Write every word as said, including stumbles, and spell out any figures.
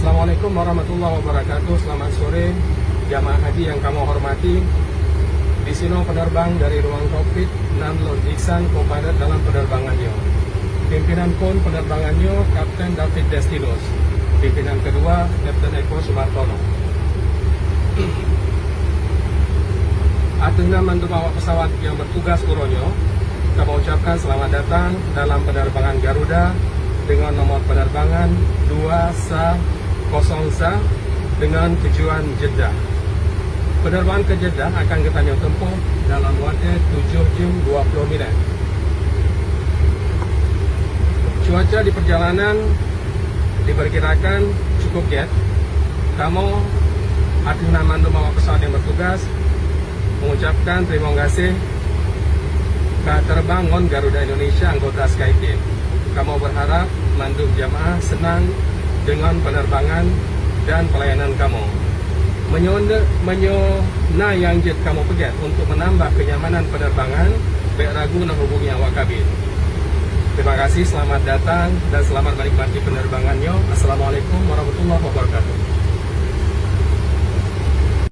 Assalamualaikum warahmatullahi wabarakatuh. Selamat sore, jamaah haji yang kamoe hormati. Disinoe penerbang dari ruang kokpit nan lôn iksan co-pilot dalam penerbangan nyoe. Pimpinan phon penerbangan nyoe Kapten David Destinus. Pimpinan kedua Kapten Eko Sumartono. Ateueh nan mandum awak pesawat nyang bertugas uroe nyoe, kamoe ucapkan selamat datang dalam penerbangan Garuda dengan nomor penerbangan dua sa kosong sa dengan tujuan Jeddah. Penerbangan ke Jeddah akan geutanyoe tempuh dalam watée tujoh jeuem dua ploh minét. Cuaca di perjalanan diperkirakan cukup gét. Kamoe ateueh nan mandum awak pesawat nyang bertugas mengucapkan terima kasih ka terbang ngon Garuda Indonesia anggota Skyteam. Kamoe berharap mandum jamaah senang dengan penerbangan dan pelayanan kamoe. Meunyoe, meunyoe na nyang jeuet kamoe peugét untuk menambah kenyamanan penerbangan, bék ragu na hubungi awak kabin. Terima kasih, selamat datang dan selamat menikmati penerbangan.